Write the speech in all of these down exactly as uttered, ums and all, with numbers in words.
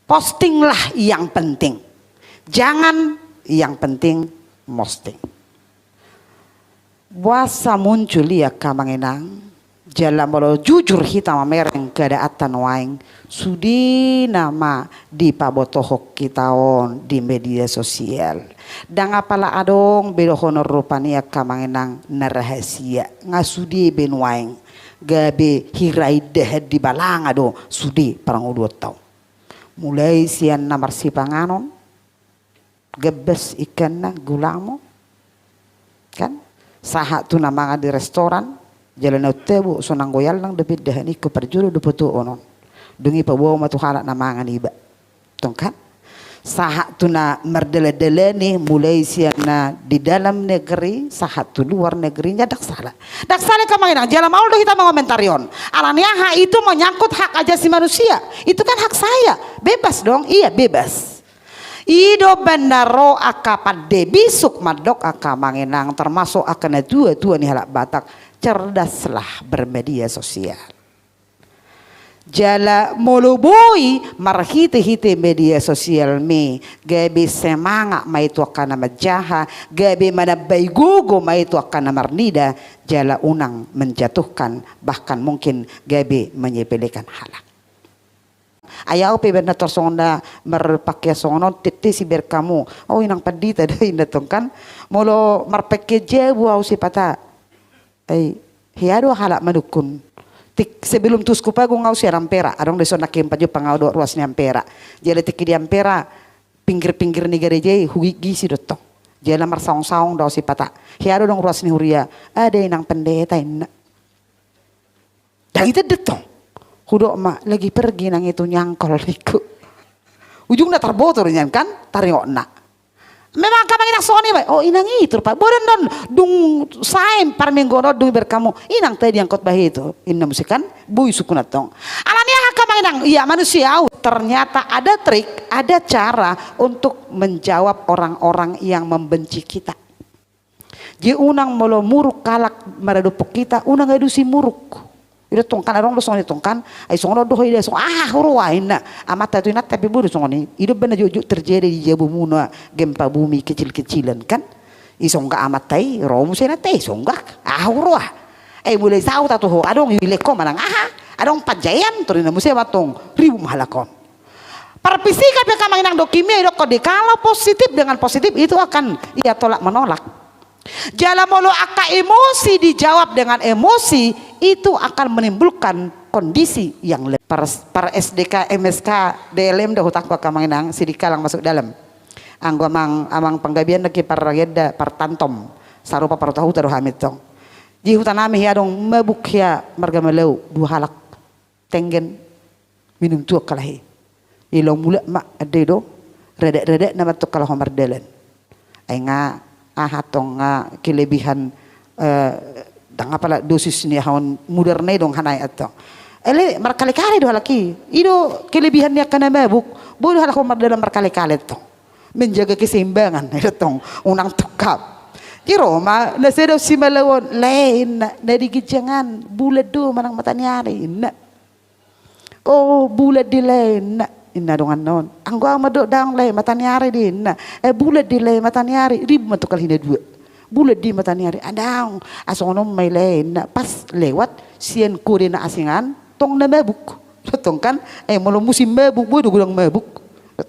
Postinglah yang penting. Jangan yang penting mosting. Boasa muncul i angka amang inang, jala molo jujur hita mamereng keadaanta nuaeng, sude nama dipabotohon hita on di media sosial. Ndang apala adong be dohonon rupani angka amang inang na rahasia, nga sude be nuaeng, gabe hira indahan di balanga do sude parngoluonta on. Mulai sian na marsipanganon, gambas ikanna, gulamo, kan? Sahat tu na mangan di restoran, jala na untabo, so nanggo iallang dope indahan i, ingkon parjolo do potoon on. Dung i paboa ma tu halak na mangan iba. Tong kan? Sahat tu na mardalan-dalani, mulai sian na di dalam negeri, sahat tu luar negeri, ndang sala. Ndang sala angka amang inang, jala maol do hita mangomentari on. Alani aha? Itu menyangkut hak asasi manusia. Itu kan hak saya. Bebas dong, iya bebas. I do umbahen na ro angka pande bisuk mandok angka amang inang, termasuk angka na tua-tua ni halak Batak, cerdaslah bermedia sosial. Jala molo boi marhite-hite media sosialmi, gabe semangat ma i tu angka na manjaha, gabe manambai gogo ma i tu angka na marnida, jala unang menjatuhkan, bahkan mungkin gabe menyepelekan halak. Ai ahu pe umbahen na tor songon na marpangkean songon on, tete si berkamu, o inang pandita do inna tong kan, molo marpangkean jabu ahu sipata. Ai hea do halak manungkun. Tingki sebelum tu Uskup Agung ahu sian Ampera, adong do dison nangkin pajumpang ahu dohot ruas ni Ampera. Jala tingki di Ampera, pinggir-pinggir ni gareja i hugigisi do tong. Jala marsaong-saong do ahu sipata. Hea do adong ruas ni huria. Ada inang pendeta inna. Ndang ita do tong. Hudok ma, lagi pergi inang itu nyangkol, ningku. Ujungna tarboto do nian kan, taringotna. Memang angka amang inang songon i ma. O inang itu rupani. Boi do on dung sae parmingguon on dung i berkamu. Inang tadi angkot bahe itu. Inna muse kan, boi sungkun antong. Alani aha angka amang inang? Iya manusia ahu. Ternyata ada trik, ada cara untuk menjawab orang-orang yang membenci kita. Jadi unang molo muruk halak maradophon hita, unang alusi muruk. I do tong kan, adong do songon i tong kan, ai songon on do ho ida, songon aha huroa inna. Amanta tu inanta pe boi do songon i. I do umbahen na jotjot terjadi di jabumuna gempa bumi kecil-kecilan kan. I songgak amanta i, ro muse inanta i, songgak. Aha huroa. Ai mulai saut ahu tu ho, adong i leko manang aha. Adong panjaean, tor inna muse ma antong, ribut ma halak on. Parpisikan pe angka amang inang, dohot kimia, idokkon di, kalau positif dengan positif itu akan ia tolak menolak. Jala molo angka emosi dijawab dengan emosi, itu akan menimbulkan kondisi yang le-, par, par S D K, M S K, D L M do hutangku angka amang inang, sidika lang masuk dalam. Anggo amang, amang panggabean nangkin paragenda, partantom, sarupa parhuta-huta do hami tong. Di huta nami hea adong mabuk hea marga Malau, dua halak. Tenggen minum tuak kalai. Di laho mulak ma ande do, radak-radak nama tong kalai ho mardalan. Ai nga aha tong nga kelebihan, eh, ndang apala dosis ni aha on mudarna i do hanai antong. Ele markali-kali do halak i. I do kelebihan ni angka na mabuk. Boi do halak ho mardalan markali-kali antong. Menjaga keseimbangan, i do tong, unang tungkap. Di ro ma na sada simalauon, lae inna, na di ginjangan, bulan do manang mataniari inna. O bulan di lae inna, inna donganna on. Anggo ahu mandok daong lae, mataniari do inna. E bulan di lae, mataniari, ribut ma tong kalai na dua. Bulan di mataniari, a daong, a songon on ma i lae inna. Pas lewat sian kode na asing an, tong na mabuk. Tong kan, e molo musim mabuk, boi do godang mabuk.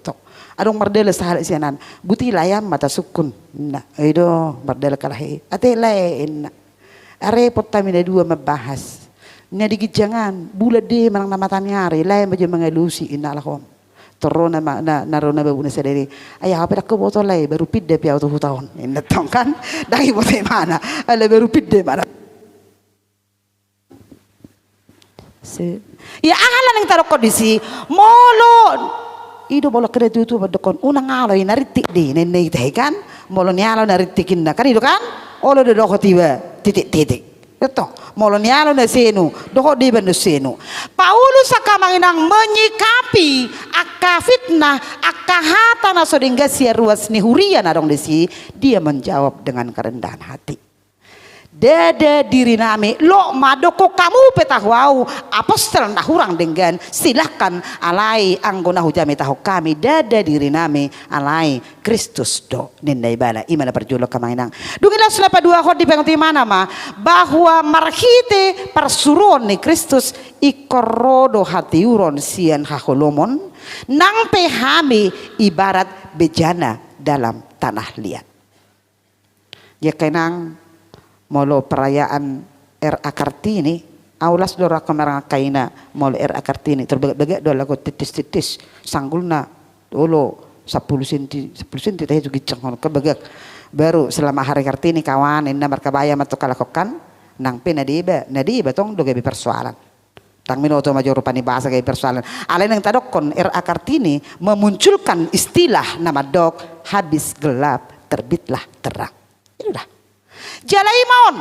Tong. Adong mardalan sahalak sian an. Guti lae, am ma tasungkun. Inna, i do mardalan kalai. Ate lae inna. Arrepot hami na dua mambahas. Na di ginjangan, bulan do manang na mataniari, lae ma jo mangalusi, inna halak on. Tor ro na ma-, na, na ro na mabuk na sada i. Ai ahu pe ndang huboto lae, baru pinda pe ahu tu huta on. Inna tong kan, ndang diboto ibana. Ala baru pinda ibana. Si. Ia aha na naeng tadokkon disi, molo i do molo angka na tua-tua mandokkon, unang alo i na rintik do i, ninna hita i kan, molo nialo na rintik inna kan, i do kan, olo do dohot iba, titik-titik. Betul. Molo nialo na senu, dohot do iba na senu. Paulus angka amang inang menyikapi angka fitnah, angka hata na so denggan sian ruas ni huria na adong disi, dia menjawab dengan kerendahan hati. Ndada dirinami, lo mandok hamu pe tahu au, apostel na hurang denggan, silahkan, alai anggo na hujamitahon hami, ndada dirinami, alai Kristus do, ninna ibana. I ma na parjolo angka amang inang. Dung i laos na paduahon, dipangido ibana ma, bahwa marhite parsuruon ni Kristus, ingkon ro do hatiuron sian haholomon, nang pe hami ibarat bejana dalam tanah liat. Jadi angka inang, molo perayaan R A Kartini, au las do rohangku marangkaina molo R A Kartini, tor bagak-bagak do laho titis-titis, sanggulna olo sampulu senti, sampulu senti tahe tu ginjang on, kan bagak. Baru selamat hari Kartini kawan, ninna markabaya ma tong halak on kan, nang pe na deba, na deba tong do gabe persoalan. Ndang binoto ma jolo paribasa gabe persoalan. Alai naeng tadokkon R A Kartini memunculkan istilah na mandok habis gelap terbitlah terang. I do da. Jala i ma on.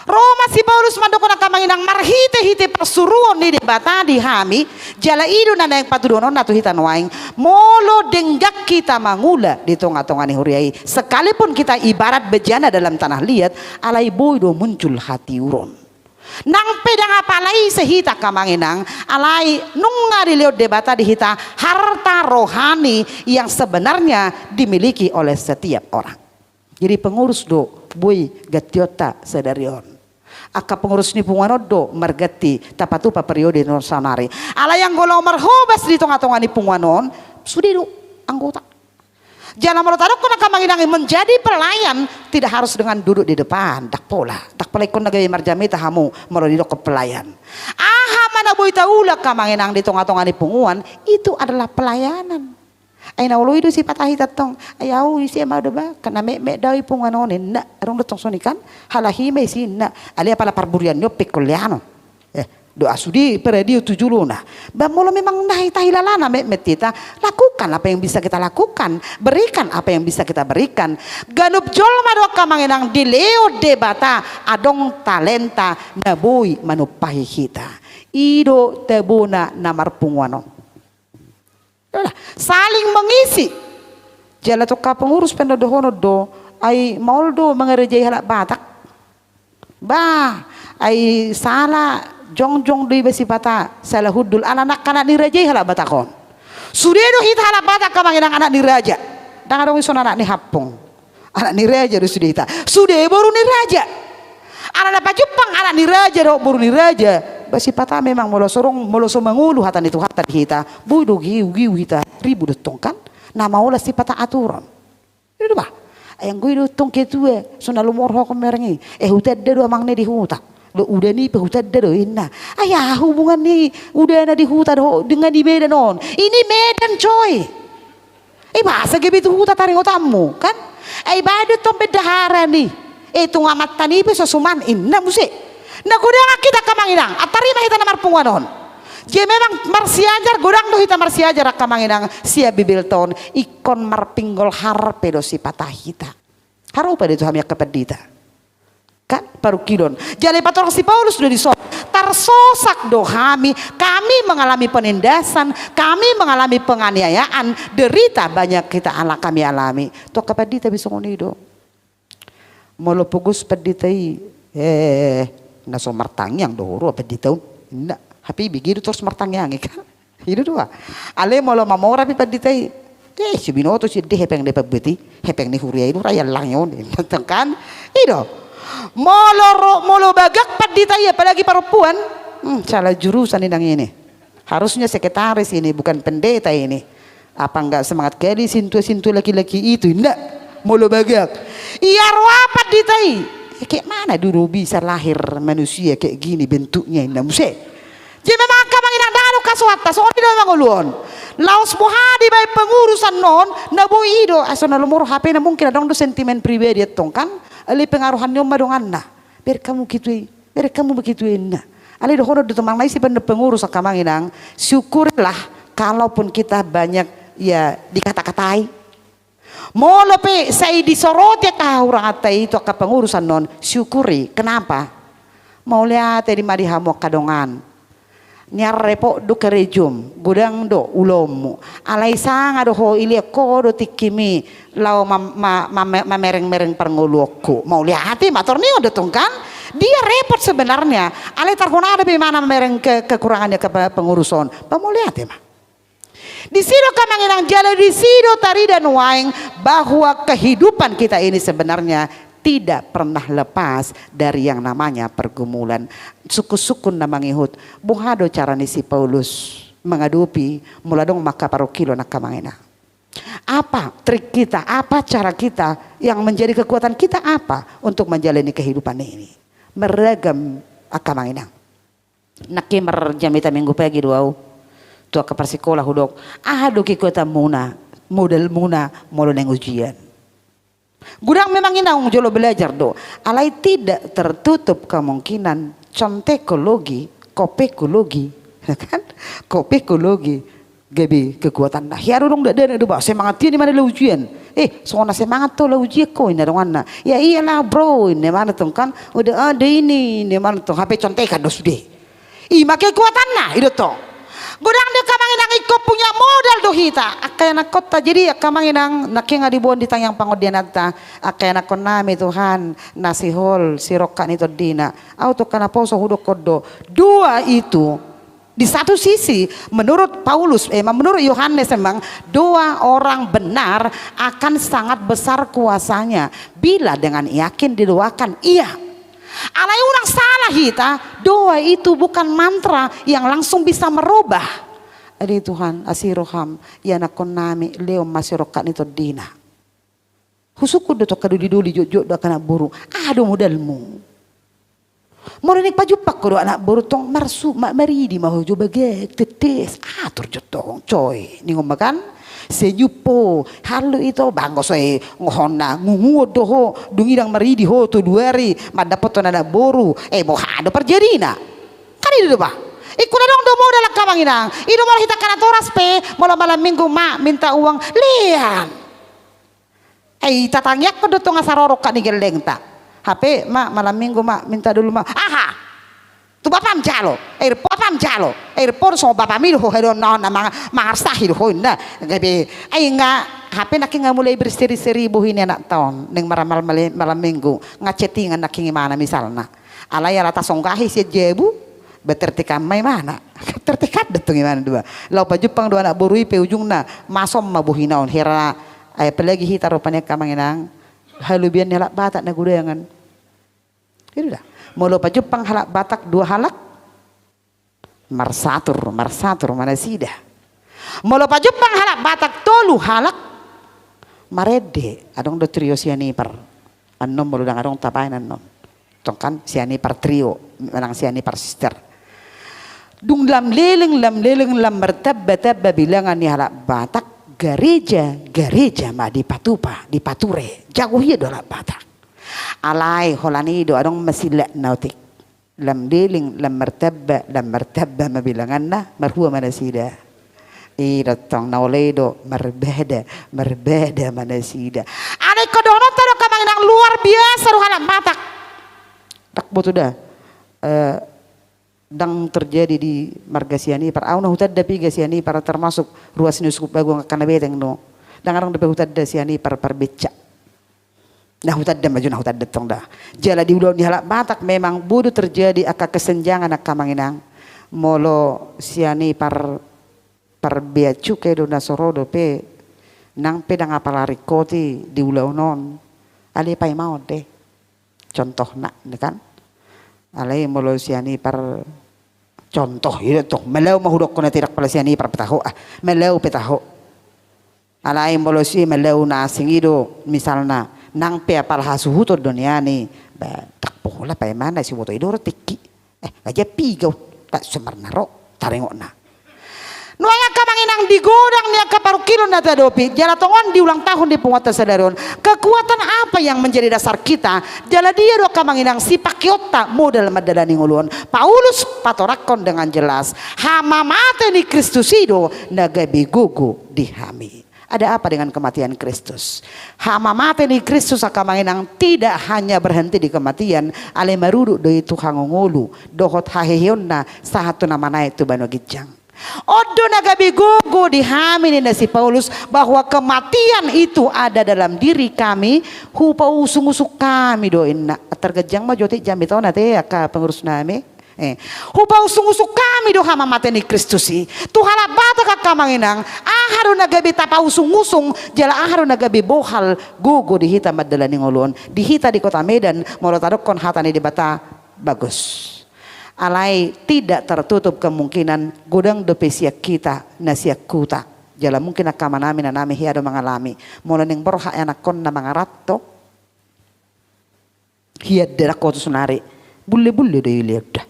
Ro ma si Paulus mandokkon angka amang inang marhite-hite parsuruon ni Debata di hami, jala i do na naeng patuduhononna tu hita nuaeng. Molo denggan hita mangula di tonga-tonga ni huria i, sekalipun kita ibarat bejana dalam tanah liat, alai boi do muncul hatiuron. Nang pe ndang apala ise hita angka amang inang, alai nunga dilehon Debata di hita harta rohani yang sebenarnya dimiliki oleh setiap orang. Jadi pengurus do boi gantionta sadari on. Angka pengurus ni punguan on do marganti tapatupa periode ni on saonari. Alai anggo laho marhobas di tonga-tonga ni punguan on, sude do anggota. Jala molo tadokkon angka amang inang i menjadi pelayan, tidak harus dengan duduk di depan, ndang pola. Ndang pola ingkon na gabe marjamita hamu molo didokkon pelayan. Aha ma na boi taula angka amang inang di tonga-tonga ni punguan, itu adalah pelayanan. Ai na olo i do sipata hita tong, ai au ise ma do ba, kan na metmet do au i punguan on, inna, adong do tong songon i kan, halak i ma isi inna, alai apala parburian ni on pe ingkon leanon. Eh, doa sude paradio tu jolona. Ba molo memang na hita hilalana metmet hita, lakukan apa yang bisa kita lakukan, berikan apa yang bisa kita berikan. Ganup jolma do angka amang inang dilehon Debata adong talenta na boi manumpahi hita. I do tabona na marpunguan on. Saling mengisi. Jala tong angka pengurus pe na dohonon do, ai maol do mangarajai halak Batak. Bah, ai sala jongjong do iba sipata, sala hundul, ala nangkaning anak ni raja i halak Batak on. Sude do hita halak Batak angka amang inang anak ni raja. Ndang adong ison anak ni hampung. Anak ni raja do sude hita. Sude boru ni raja. Ala na pajumpang anak ni raja dohot boru ni raja, ba sipata memang molo so adong, molo so mangolu hata ni Tuhanta di hita, boi do giu-giu hita, ribut do tong kan. Na maola sipata aturan. I do ba. Ai anggo i do tong ketua, so na lomor ho komereng i. Eh, hutanda do amang na di huta. Dohot uda ni pe hutanda do inna. Ai aha hubungan ni uda na di huta dohot dengan di Medan on? Ini Medan coy. Eh, masa gabe tu huta taringotanmu kan? Eh, baen do tong bendahara ni. Eh, tung amanta ni pe so suman inna muse. Na godang hita angka amang inang, antar i ma hita na marpunguan on. Jadi memang marsiajar, godang do hita marsiajar angka amang inang sian Bibelta on, ingkon marpinggol harpe do sipata hita. Harupa do tu hami angka pandita. Kan parungkilon. Jala dipatorang si Paulus do dison. Tarsosak do hami, kami mengalami penindasan, kami mengalami penganiayaan, derita banyak kita ala kami alami. Tu angka pandita pe songon i do. Molo pogos pandita i, eh, na so martangiang do huroha pandita on. Inna, hape i bege do torus martangiang i kan. I do dua. Alai molo mamora pe pandita i, eh, so binoto sian dia hepeng ni pambuat i, hepeng ni huria i do ra i allangi on, inna tong kan. I do. Molo ro, molo bagak pandita i, apalagi parompuan, hmm, salah jurusan inang ini. Harusnya sekretaris ini, bukan pendeta ini. Apa nggak semangat kali sintua-sintua laki-laki itu, inna. Molo bagak. Ia roa pandita i. Eh, kayak mana dulu bisa lahir manusia kayak gini bentuknya, inna muse. Jadi memang angka amang inang ndang adong hasuanta, songon i do mangolu on. Laos boha dibaen pengurusan on, na boi i do, asa na lomor hapena mungkin adong do sentimen pribadi antong kan, alai pengaruhan ni on ma donganna. Bereng hamu ketua i, bereng hamu ma ketua i inna. Alai dohonon do tu amang na isi pengurus angka amang inang, syukurilah kalaupun kita banyak ya dikata-katai. Molo pe sai disoroti angka hahuranganta i tu angka pengurusan on, syukuri. Kenapa? Mauliate ma di hamu angka dongan. Nian repot do karejom, godang do ulaonmu. Alai sanga do ho, ilean ho do tingkim i laho mam-, ma-, ma-, mamereng-mereng parngoluonku. Mauliate ma, tor ninna do tong kan. Dia repot sebenarnya. Alai tar hona dope imana mamereng ke-, kekurangannya ke pe-, pengurus on. Pamauliate ma. Disi do angka amang inang, jala disi do tarida nuaeng bahwa kehidupan kita ini sebenarnya tidak pernah lepas dari yang namanya pergumulan. Sungkun-sungkun na mangihut, boha do cara ni si Paulus mangadopi molo adong ma angka parungkilon, angka amang inang? Apa trik kita, apa cara kita, yang menjadi kekuatan kita apa untuk menjalani kehidupan ini? Beragam, angka amang inang. Nangkin marjamita Minggu pagi do au tu angka parsikola, hudok, aha do kekuatanmuna, modalmuna molo naeng ujian? Godang memang inang jolo belajar do, alai tidak tertutup kemungkinan contekologi, kopekologi, ya kan? Kopekologi gabe kekuatanna. Hea do, adong dakdanak do ba, semangat ia ninna laho ujian. Eh, songon na semangat ho laho ujian ho, ninna donganna. Ya iyalah bro, ninna imana tong kan. Udah ada ini, ninna imana tong. Hape contekan do sude. I ma kekuatanna, i do tong. Godang do angka amang inang, ingkon punya modal do hita. Angka ianakhonta, jadi angka amang inang, nangkin nga diboan di tangiang pangondinanta. Angka ianakhonnami Tuhan, na sihol, sirongkap ni tondina. Au tu angka naposo hudokkon do. Dua itu, di satu sisi, menurut Paulus, eh, menurut Yohanes memang, dua orang benar akan sangat besar kuasanya bila dengan yakin didoakan. Iya. Alai unang salah hita, doa itu bukan mantra yang langsung bisa merubah. Adi Tuhan, asi roham, ianakhonnami, lehon ma sirongkap ni tondina. Husungkun do tu angka doli-doli, jotjot do angka anak boru. Aha do modalmu? Molo naeng pajumpang ho do anak boru tong, marsu-, ma-, maridi ma ho jo bagak, tetes, atur jo tong, coy. Ningon ma kan? Senyum ho, halu ito, banggo soe, ngohon na, ngunguon do ho, dung i ndang maridi ho, tolu ari, mandapothon anak boru, eh, boha do parjadina? Kan i do ba? Ingkon adong do modal angka amang inang. I do molo hita angka natoras pe, molo malam minggu ma, minta uang, lehon. Eh, tatangiangkon do tong asa ro rongkap ni gellengta. Hape ma, malam minggu ma, minta dulu ma. Aha? Tu bapam jalo. Eh, irpon bapam jalo. Eh, irpon songon bapam i do ho, hedon na, na mang-, mangarsahi do ho, ninna. Gabe, eh, nga, hape nangkin nga mulai berseri-seri bohi ni anakta on. Naeng maramal male-, malam minggu. Nga chattingan nangkin imana misalna. Alai ala tasonggahi sian jabu, ba tertekan ma imana. Tertekan do tong imana do ba. Laho pajumpang do anak boru i pe ujungna, masom ma bohina on, hera, eh, apalagi hita rupani angka amang inang, halobian ni halak Batak na godangan. I do da. Molo pajumpang halak Batak dua halak, marsatur, marsatur ma nasida. Molo pajumpang halak Batak tolu halak, marende, adong do trio Sianipar. Annon molo ndang adong tabaen annon. Tong kan Sianipar trio, manang Sianipar sister. Dung lam leleng, lam leleng, lam martamba-tamba bilangan ni halak Batak, gareja, gareja ma dipatupa, dipature. Jago hian do halak Batak. Alai holan i do adong ma silakna otik. Lam leleng, lam martamba, lam martamba ma bilanganna, marhua ma nasida. I do tong na olo i do, marbada, marbada ma nasida. Alai ingkon dohononta do angka amang inang, luar biasa do halak Batak. Ndang boto da. Eh, ndang terjadi di marga Sianipar. Au na hutanda piga Sianipar, termasuk ruas ni Uskup Agung angka na beteng do. Ndang adong dope hutanda Sianipar parbecak. Na hutanda ma jo, na hutanda tong da. Jala di ulaon ni halak Batak memang boi do terjadi angka kesenjangan angka amang inang. Molo Sianipar par-, parbea cuke do na so ro dope, nang pe ndang apala ringkoti di ulaon on. Alai paimaon do. Contohna, ni kan? Alai molo Sianipar, contoh, i do tong, Malau ma hudokkon, ate, ndang pala Sianipar pe taho, ah, Malau pe taho. Alai molo si Malau na asing i do, misalna, nang pe apala hasuhuton do nian i, ba, ndang pola paimana, siboto i do ro tingki. Eh, nga jam piga, tak sumarna ro, taringotna. Nuaeng angka amang inang, di godang ni angka parungkilon na tahadopi, jala tongon di ulang tahun ni punguanta sadari on, kekuatan apa yang menjadi dasar kita? Jala dia do angka amang inang sipakeonta modal mandalani ngolu on? Paulus patorangkon dengan jelas, hamamate ni Kristus i do na gabe gogo di hami. Ada apa dengan kematian Kristus? Hamamate ni Kristus, angka amang inang, tidak hanya berhenti di kematian, alai marudut do i tu hangoluan dohot haheheonna sahat tu na manaek tu banua ginjang. On do na gabe gogo di hami, ninna si Paulus, bahwa kematian itu ada dalam diri kami, hupausung-usung hami do, ninna. Targanjang ma jo ate jamita on ate, angka pengurus nami. Eh, hupausung-usung hami do hamamate ni Kristus i tu halak Batak, angka amang inang. Aha do na gabe tapausung-usung, jala aha do na gabe bohal gogo di hita mandalani ngolu on, di hita di Kota Medan, molo tadokkon hata ni Debata, bagus. Alai tidak tertutup kemungkinan godang dope sian hita na sian huta. Jala mungkin angka amanami, inanami, hea do mangalami, molo naeng borhat anakkonna mangaranto, hea da, dang hotu sonari. Bulle-bulle do i lean da.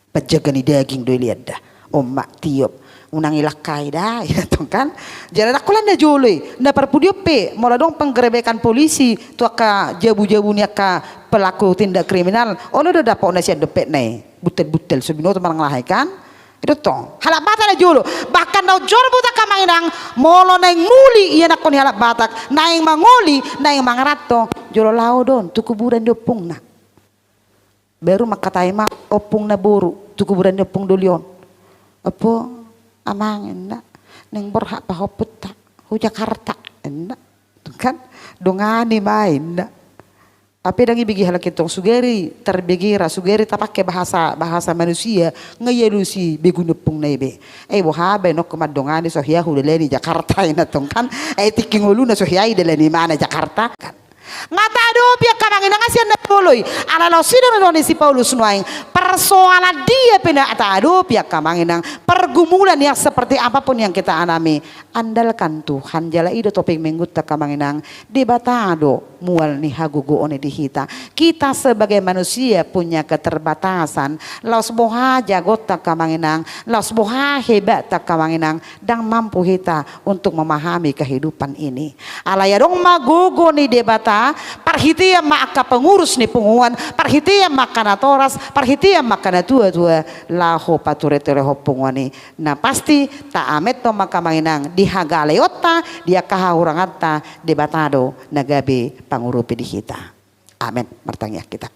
Panjaga ni daging do i lean da. Omak, tiop. Unang ilangkai da, ya tong kan. Jala dang holan na jolo i. Na parpudi on pe, molo adong penggerebekan polisi tu angka jabu-jabu ni angka pelaku tindak kriminal, olo do dapotna sian dompetna i. Buntel-buntel, so binoto manang laho i kan. I do tong. Halak Batak na jolo. Bahkan na jolo, angka amang inang, molo naeng muli ianakhon ni halak Batak, naeng mangoli, naeng mangaranto, jolo laho do on tu kuburan ni ompungna. Baru mangkatai ma ompungna boru tu kuburan ni ompung doli on. Ompung, amang, ninna, naeng borhat pahompunta hu Jakarta, ninna. Kan? Dongani ma, ninna. Hape dang ibege halak i tong, sugari tarbege ra, sugari tapake bahasa, bahasa manusia, nga ialusi begu ni ompungna i be. Eh, boha baenonku mandongani, so hea hudalani Jakarta, ninna tong kan. Eh, tingki ngoluna so hea idalani ibana Jakarta kan. Nga taadopi, angka amang inang, sian na jolo i. Ala laos i do na dohonon ni si Paulus nuaeng. Persoalan dia pe na taadopi, angka amang inang, pergumulan yang seperti apapun yang kita alami, andalkan Tuhan. Jala i do topik Minggunta, angka amang inang. Debata do mual ni hagogoon i di hita. Kita sebagai manusia punya keterbatasan. Laos boha jagonta, angka amang inang, laos boha hebatta, angka amang inang, dang mampu hita untuk memahami kehidupan ini. Alai adong ma gogo ni Debata, parhitean ma angka pengurus ni punguan, parhitean ma angka natoras, parhitean ma angka natuatua, laho patureturehon punguan i. Na pasti, taamethon ma, angka amang inang, di hagaleonta, di angka hahuranganta, Debata do na gabe pangurupi di hita. Amen. Martangiang hita.